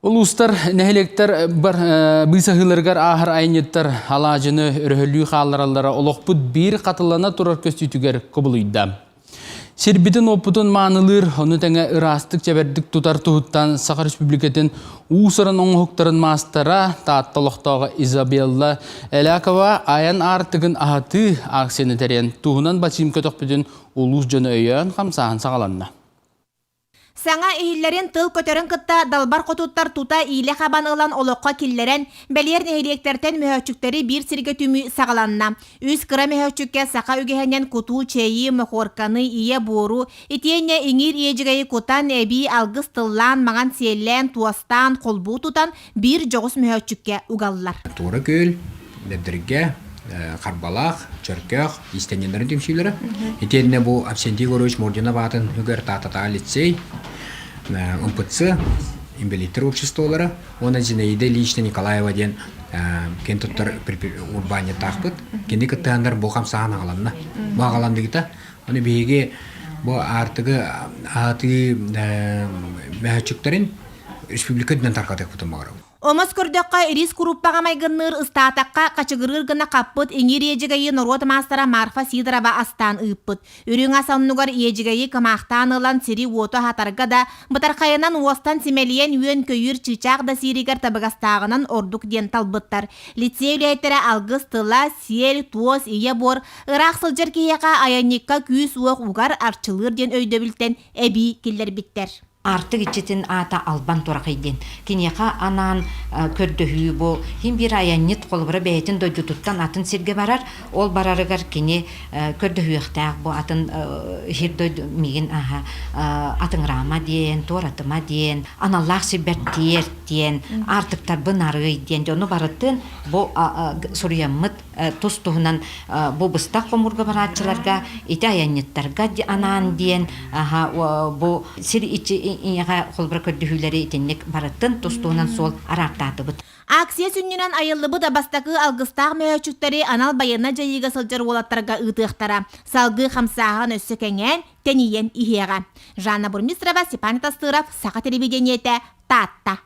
Улуустар, нэһилиэктэр бар быысаһыыларыгар ааһар айанньыттар алаадьыны өрөһөлүү хааллараллара олохпут биир хатылана турар көстүүтүгэр кубулуйда. Сирбитин-уоппутун маанылыыр, ону тэҥэ ыраастык-чэбэрдик тутар туһуттан Саха Республикатын уус-уран оҥоһуктарын маастара Таатта олохтооҕо Изабелла Элякова айан аартыгын аһатыы акцияны тэрийэн туһунан бачыым көтөхпүтүн улуус дьоно өйөөн хамсааһын саҕаланна. Саҥа иһиллэрин тыл көтөрүн кытта далбар хотуттар тута иилэ хабан ылан олоххо киллэрэн, бэлиэр нэһилиэктэртэн мөһөөччүктэри биир сиргэ түмүү саҕаланна. Үс кыра мөһөөччүккэ саха үгэһинэн кутуу чэйи, мохуорканы, ийэ буору, итиэннэ иҥиир иэдьэгэйи кутан, эбии алгыс тыллаан, маҥан сиэллээн, туостаан, холбуу тутан биир дьоҕус мөһөөччүккэ угаллар. Туора Күөл, Дэбдиргэ, Харбалаах, Чөркөөх иистэнньэннэрин түмсүүлэрэ. Итиэннэ бу Авсентий Егорович Мординов аатын үгэр Таататаа лицей, МПЦ, инбэлииттэр обществолара уонна Зинаида Ильична Николаева диэн киэн туттар урбаанньыттаахпыт. Кини кыттыһаннар бу хамсааһын аҕаланна. Бу аҕаландыгыта. Аны биһиги бу аартыгы аһатыы мөһөччүктэрин республика үрдүнэн тарҕатыахпытын баҕарабыт. Омос көрдөххө, ирис куруппаҕа майгынныыр ыстаатахха хачыгырыыр гына хаппыт иҥиир иэдьэгэйи норуот маастара Марфа Сидорова астаан ыыппыт. Үрүҥ ас оннугар иэдьэгэйи кымаахтаан ылан сири-уоту аһатарга да, бытархайынан уостан симэлийэн үөн-көйүүр чыычаах да сииригэр табыгастааҕынан ордук диэн талбыттар. Лицей үлэһиттэрэ алгыс тыла, сиэл, туос, ийэ буор, ыраах сылдьар киһиэхэ айанньыкка күүс-уох угар, арчылыыр диэн өйдөбүлтэн эбии киллэрбиттэр. Аартык иччитин аата Албан Турахый диэн. Киниэхэ анаан көрдөһүү бу хин биир айанньыт холобура бэйэтин дойдутуттан атын сиргэ барар, ол барарыгар кини көрдөһүөхтээх бу атын сир дойду миигин аһа атыҥыраама диэн, туоратыма диэн, аналлаах сирбэр тиэрт диэн, аартыктарбын арый диэн дьону барытын бу суруйаммыт тус-туһунан бу быстах хомуурга барааччыларга ити айанньыттарга анаан диэн бу сир иччи ийэҕэ холобура көрдөһүүлэри итинник барытын тус-туһунан суол араартаатыбыт. Акция сүнньүнэн айыллыбыт бастакы алгыстаах мөһөөччүктэри анал байыаннай дьайыыга сылдьар уолаттарга ыытыахтара. Салгыы хамсааһын өссө кэҥээн, тэнийэн иһиэҕэ. Жанна Бурмистрова, Степан Тастыров, Саха телевидениетэ, Таатта.